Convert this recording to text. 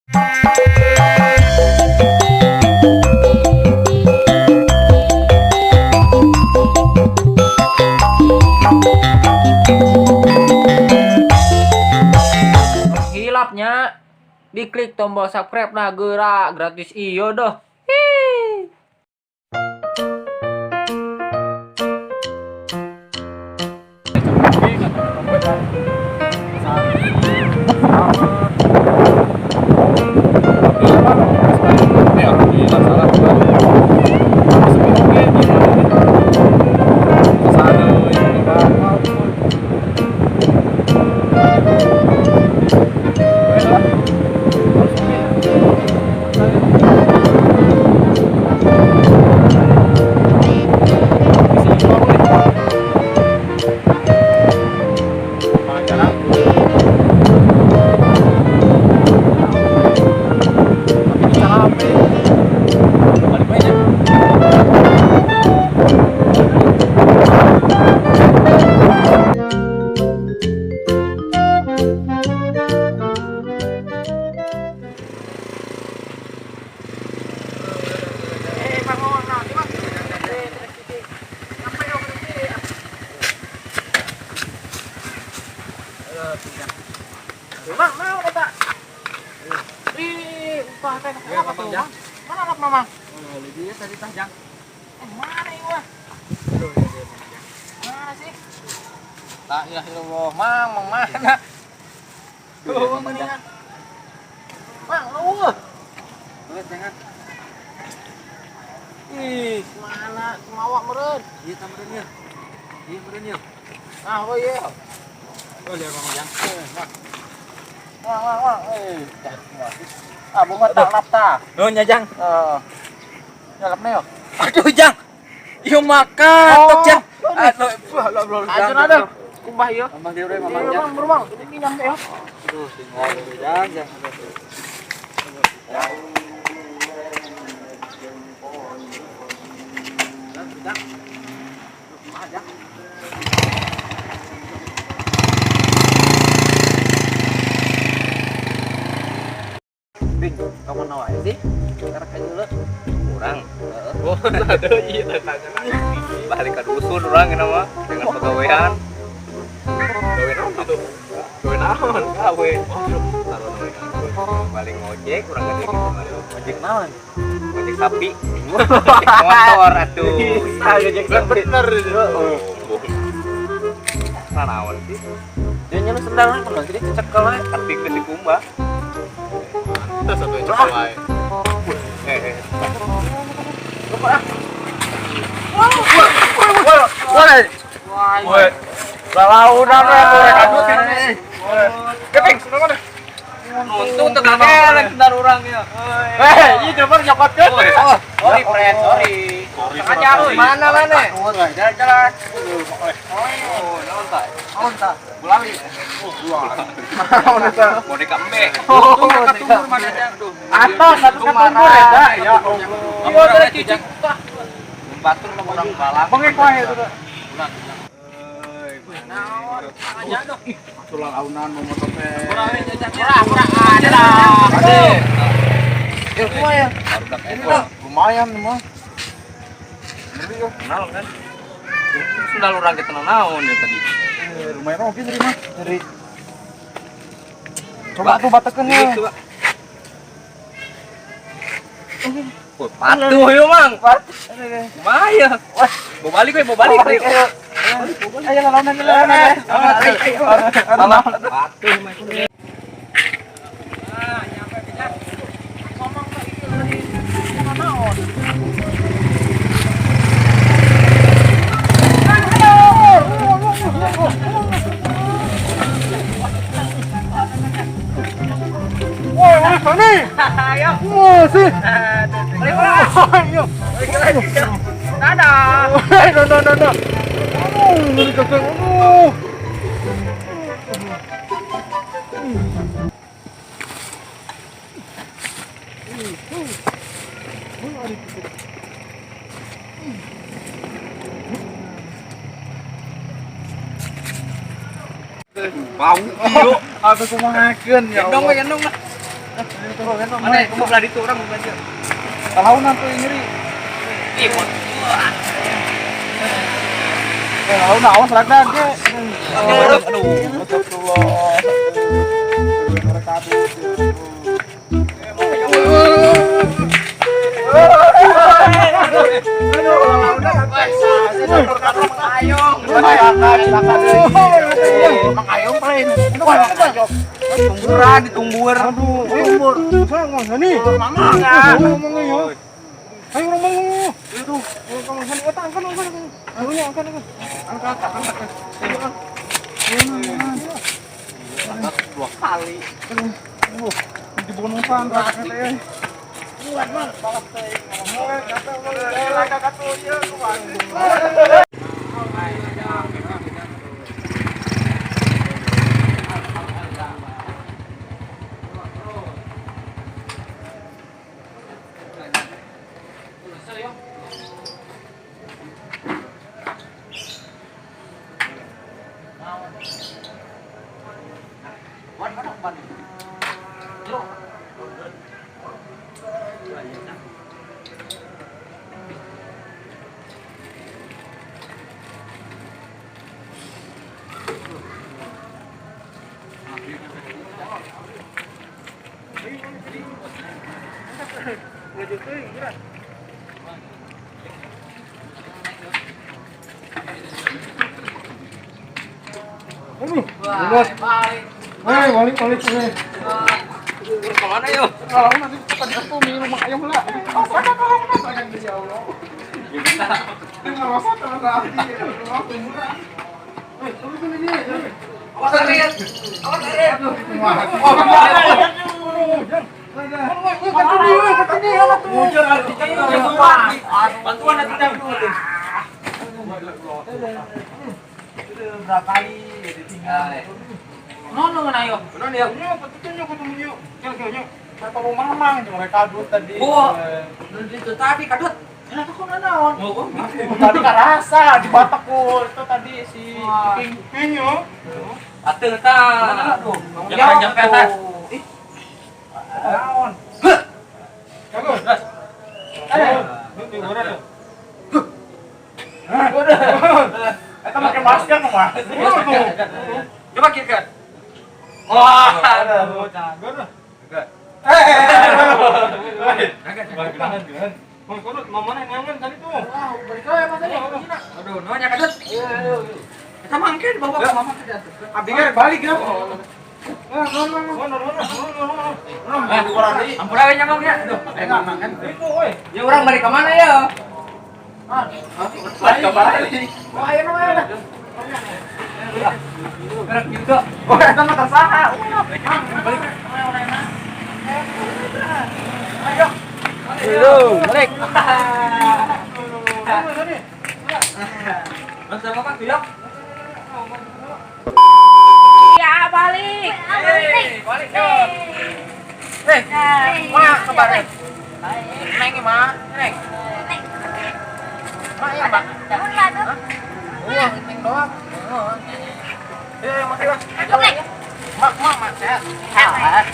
Hilapnya diklik tombol subscribe nah gerak gratis iyo doh. Hi. Mang, mau eta? Ih, upah teh apa tuh, Mang? Mana anak Mamang? Dia tadi tah, Jang. Mana ieu mah? Mana sih? La ilaha illallah, Mang, Mang mana? Tuh, mendingan. Mang, lu. Lihat jangan. Ih, mana semawa meureun? Iya, tah meureun ieu. Iya, meureun ieu. Ah, oh iya. Oh, lihat Mang Jang. Mang. Mang, mang, mang. Ah, bunga tak lap tah. Nuhun nya, Jang. Heeh. Nyalap nih, yo. Aduh, Jang. Ieu makan tok, Jang. Aduh, Aja ada. Kumbah ieu. Mamang dieu Mamang Iya, Jang. Mang, berumang. Ini nyampe yo. Aduh, tinggal Jang, Jang. Jang. Kumaha, Jang? Bing, kamu nawa sih? Karek aja dulu. Kurang. Heeh. Oh, ada iya tanya. Balik ke dusun orang ini mah dengan pegawaian. Gawe naon gitu. Gawe naon? Gawe. Taruh paling ngojek kurang gede gitu Ojek naon? Ngojek sapi. Ngojek motor atuh. Bisa ngojek sapi. Bener. Nah, naon sih? Dia nyelu sendal kan jadi cecekel we. Tapi ke si Kumba. Pantes atuh cekel wae. Eh. Lupa ah. Wah, Wah, woi. Lalaunan we korek aduh sini. Keping, seneng mana? Untung tengah kelek sendal urang ya. Eh, ieu coba nyokotkeun. Oh, sorry friend, sorry. Sengaja lu. Mana mana? Jalan-jalan. Oh, naon tah? Naon tah? Gulali. Naon eta? Boneka embe. Oh, Ketumbur mana Jang? Duh. Atos satu ketumbur eta ya Allah. Iya, tadi cicik. Batur mah urang balang. Bengek wae itu. Naon? Sengaja doh. Atuh lalaunan mau motor teh. Murah, murah ada lah. Ade. Ya, lumayan. Ini lah lumayan nih mah. Ngeri ya. Kenal kan? Sendal urang kita naon ya tadi. Lumayan oke nyeri mah. Nyeri. Coba tuh batekeun ya. Coba. Wah, patuh yeuh, Mang. Kumaha ya? Wah, Bawa balik we, bawa balik we. Ayo. Ayo lalaunan lalaunan. Ayo. Patuh mah. Ah, nyampe bijak. Ngomong ke ieu tadi. Jangan naon. Woi, woi, Sony. Ayo. Wah, sih. Ayo. Ayo. Dadah. No, no, no, no. Aduh, ngeri kakek. Aduh. Bau ieu. Atuh kumahakeun ya Gendong Allah. we, gendong lah. Mana sebelah ditu urang belanja. Kalaunan tuh nyeri. Ih, Kalaunan awas ragdag ge. Aduh. Astagfirullah. Tumburan ditumbur. Aduh, tumbur. Saya ngomong nih. Mama. Ayo ngomong. Itu, ngomong sini eta angkat angkat. Anunya angkat angkat. Angkat angkat. Angkat dua kali. Aduh, dibonosan teh. Kuat banget banget teh. Balik, balik, balik. Kemana yuk? Kalau nanti tadi aku minum ayam lah. Ya Allah. Bantuan nanti berapa kali ditinggal. Nono mana yo? Nono ya. Nyo ketemu nyo. Nyo nyo. Ketemu mamang mereka kadut tadi. Oh, itu tadi kadut. Enak aku naon. Tadi karasa di batakku itu tadi si Ping Ping yo. Atuh ta. Jangan sampai atas. Ih. Naon? Bagus. Ayo. Eta pakai masker mah. Coba kira. Wah, aduh, cagur. Wah, balik ke mas tadi. Aduh, nonya kadut. Kita mangke dibawa ke mama ke Abdi ge balik ya. Ampura we nyamong ya. Aduh, ya orang balik ke mana ya? Balik ke balik. Wah, ayo namanya. Gerak juga. Oh, eta mah tersaha. Balik. Ayo. Ayo, balik. Mas sama Pak Tuyok. Iya, balik. Balik. Eh, mak kabar. Neng mak, neng. Neng. Mak ya, Mbak. Wah, neng doang. Eh, makasih, Mas. Neng. Mak, mak, mak sehat. Sehat.